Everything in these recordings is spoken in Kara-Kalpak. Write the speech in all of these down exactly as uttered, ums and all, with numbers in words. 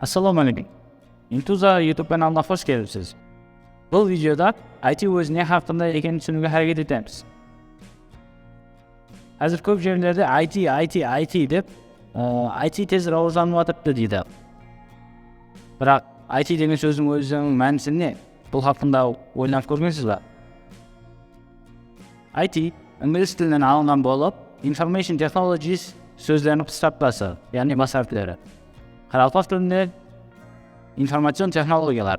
Assalawma áleykum. Intuza YouTube kanalına xosh kelipsiz. Bul videoda I T ózi ne haqqında ekenin túsiniwge háreket etemiz. Házir kóp jerlerde I T, I T, I T dep, ı, I T tez rawajlanıp atırıptı deydi. Biraq I T degen sózdiń óziniń mánisi ne? Bul haqqında oylanıp kórgensiz ba? I T inglis tilinen alınǵan bolıp, Information Technologies sózleriniń qısqartpası, yaǵnıy bas háripleri. Qaraqalpaq tilinde informatsion texnologiyalar.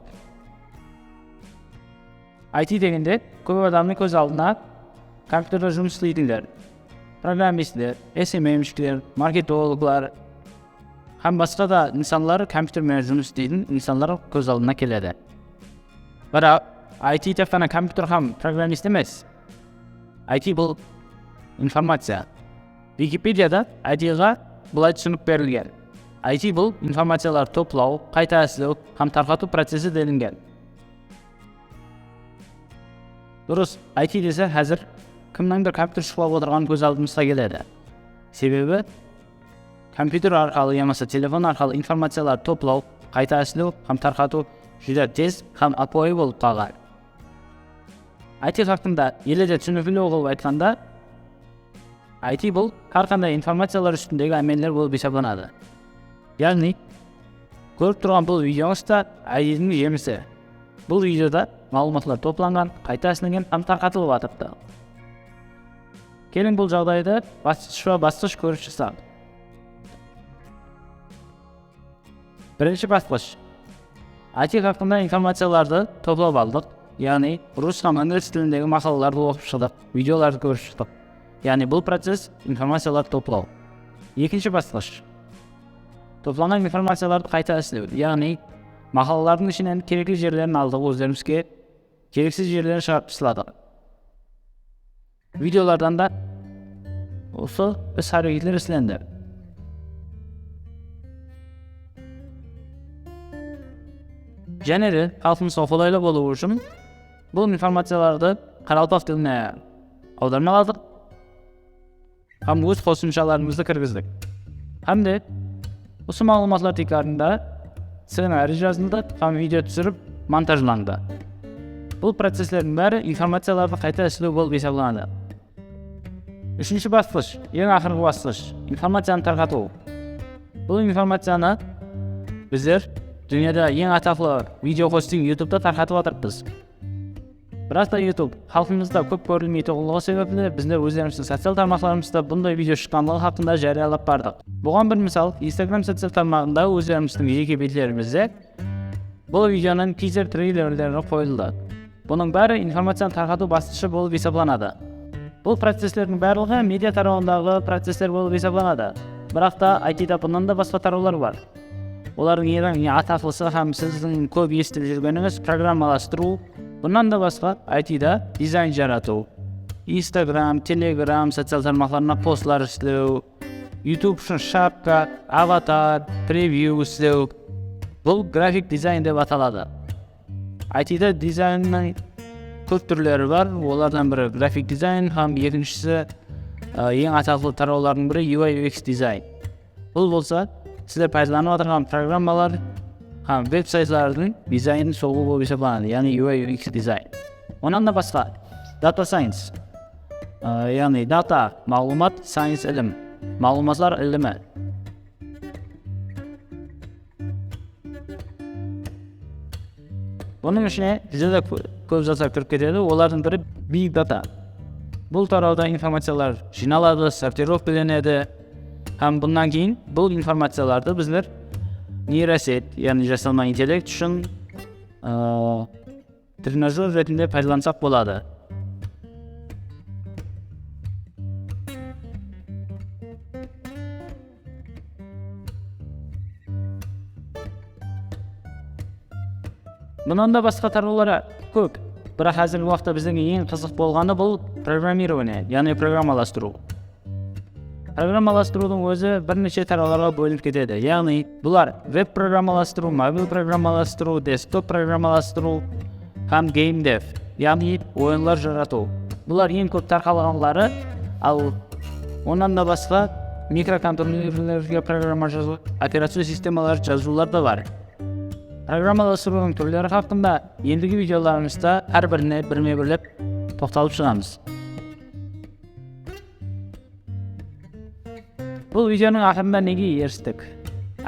I T degende kóp adamnıń kóz aldına kompyuterde jumıs isleytinler, programmistler, S M M-shikler, marketologlar hám basqa da insanlar, kompyuter menen jumıs isleytin insanlar kóz aldına keledi. Biraq I T tek ǵana kompyuter hám programmist emes. I T bul informaciya. Wikipediyada I T-ǵa bılay túsinik berilgen. I T bul informaciyalar toplaw, qayta islew hám tarqatıw procesi delingen. Durıs, I T dese házir kimnińdur kompyuter shuqlap otırǵanı kóz aldımızǵa keledi. Sebebi kompyuter arqalı yamasa telefon arqalı informaciyalar toplaw, qayta islew hám tarqatıw júdá tez hám ápiwayı bolıp qalǵan. I T haqqında ele de túsinikli qılıp aytqanda, I T bul hár qanday informaciyalar ústindegi ámeller bolıp esaplanadı. Yaǵnıy, kórip turǵan bul videońız da I T-diń jemisi. Bul videoda maǵlıwmatlar toplanǵan, qayta islengen hám tarqatılıp atırıptı. Keliń, bul jaǵdaydı basqıshpa-basqısh kórip shıqsaq. Birinshi basqısh. I T haqqında informaciyalardı toplap aldıq. Yaǵnıy, rus hám inglis tilindegi maqalalardı oqıp shıqtıq, videolardı kórip shıqtıq. Yaǵnıy, bul process informaciyalar toplaw. Ekinshi basqısh. Toplanǵan informaciyalardı qayta islew. Yaǵnıy, maqalalardıń ishinen kerekli jerlerin aldıq ózlerimizge, kereksiz jerlerin shıǵarıp tasladıq. Videolardan da usı is-háreketler islendi. Jáne de xalqımızǵa qolaylı bolıwı ushın bul informaciyalardı qaraqalpaq tiline awdarmaladıq hám óz qosımshalarımızdı kirgizdik. Hám de usı maǵlıwmatlar tiykarında scenariy jazıldı hám video túsirip montajlandı. Bul processlerdiń bári informaciyalardı qayta islew bolıp esaplanadı. Úshinshi basqısh, eń aqırǵı basqısh, informaciyanı tarqatıw. Bul informaciyanı bizler dúnyada eń ataqlı video hosting YouTubeda tarqatıp atırıppız. Biraq ta YouTube xalqımızda kóp kórilmeytuǵınlıǵı sebepli bizler ózlerimizdiń social tarmaqlarımızda bunday video shıqqanlıǵı haqqında járiyalap bardıq. Buǵan bir mısal, Instagram social tarmaǵında ózlerimizdiń jeke betlerimizde bul videonıń tizer treylerleri qoyıldı. Bunıń bári informaciyanı tarqatıw basqıshı bolıp esaplanadı. Bul processlerdiń barlıǵı media tarawındaǵı processler bolıp esaplanadı. Biraq ta I T-da bunnan da basqa tarawlar bar. Olardıń eń ataqlısı hám siziń kóp esitip júrgenińiz programmalastırıw. Bunnan da basqa I T-da dizayn jaratıw. Instagram, Telegram social tarmaqlarına postlar islew, YouTube ushın shapka, avatar, preview islew. Bul grafik dizayn dep ataladı. I T-da dizaynniń kóp túrleri bar. Olardan biri grafik dizayn hám ekinshisi, ı, eń ataqlı tarawlardıń biri U I U X dizayn. Bul bolsa sizler paydalanıp atırǵan programmalar hám veb-saytlardıń dizaynın soǵıw bolıp esaplanadı, yaǵnıy U I U X dizayn. Onnan da basqa data science, ı, yaǵnıy data, maǵlıwmat, science ilim, maǵlıwmatlar ilimi. Bunıń ishine júdá kó-, kóp zatlar kirip ketedi. Olardıń biri big data. Bul tarawda informaciyalar jıynaladı, sortirovkalenedi. Hám bunnan keyin bul informaciyalardı bizler neyroset, yaǵnıy jasalma intellekt ushın, ıı, trenajyor retinde paydalansaq boladı. Bunnan da basqa tarawlar kóp. Biraq házirgi waqıtta bizlerge eń qızıq bolǵanı bul programmirowaniye, yaǵnıy programmalastırıw. Programmalastırıwdıń ózi bir neshe tarawlarǵa bólinip ketedi. Yaǵnıy bular web programmalastırıw, mobil programmalastırıw, desktop programmalastırıw hám game dev, yaǵnıy oyınlar jaratıw. Bular eń kóp tarqalǵanları, al onnan da basqa mikrokontrollerge programma jazıw, operaciya sistemaları jazıwlar da bar. Programmalastırıwdıń túrleri haqqında endigi videolarımızda hár birine birme-birlep toqtalıp shıǵamız. Bul videonıń aqırında nege eristik?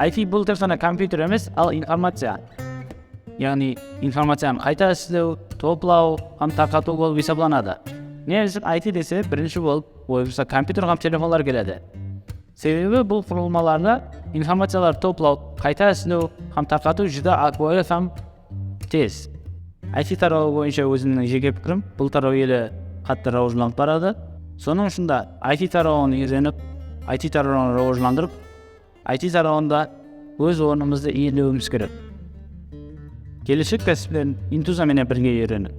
I T bul tek ǵana kompyuter emes, al informaciya. Yaǵnıy informaciyanı qayta islew, toplaw hám tarqatıw bolıp esaplanadı. Ne ushın I T dese, birinshi bolıp oyımızǵa kompyuter hám telefonlar keledi. Sebebi bul qurılmalarda informaciyalar toplaw, qayta islew hám tarqatıw júdá ápiwayı hám tez. I T tarawı boyınsha ózimniń jeke pikirim, bul taraw ele qattı rawajlanıp baradı. Sonıń ushın da I T tarawın úyrenip, I T tarawın rawajlandırıp, I T tarawında óz ornımızdı iyelewimiz kerek. Keleshek kásiplerin Intuza menen birge úyreniń.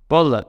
Boldı.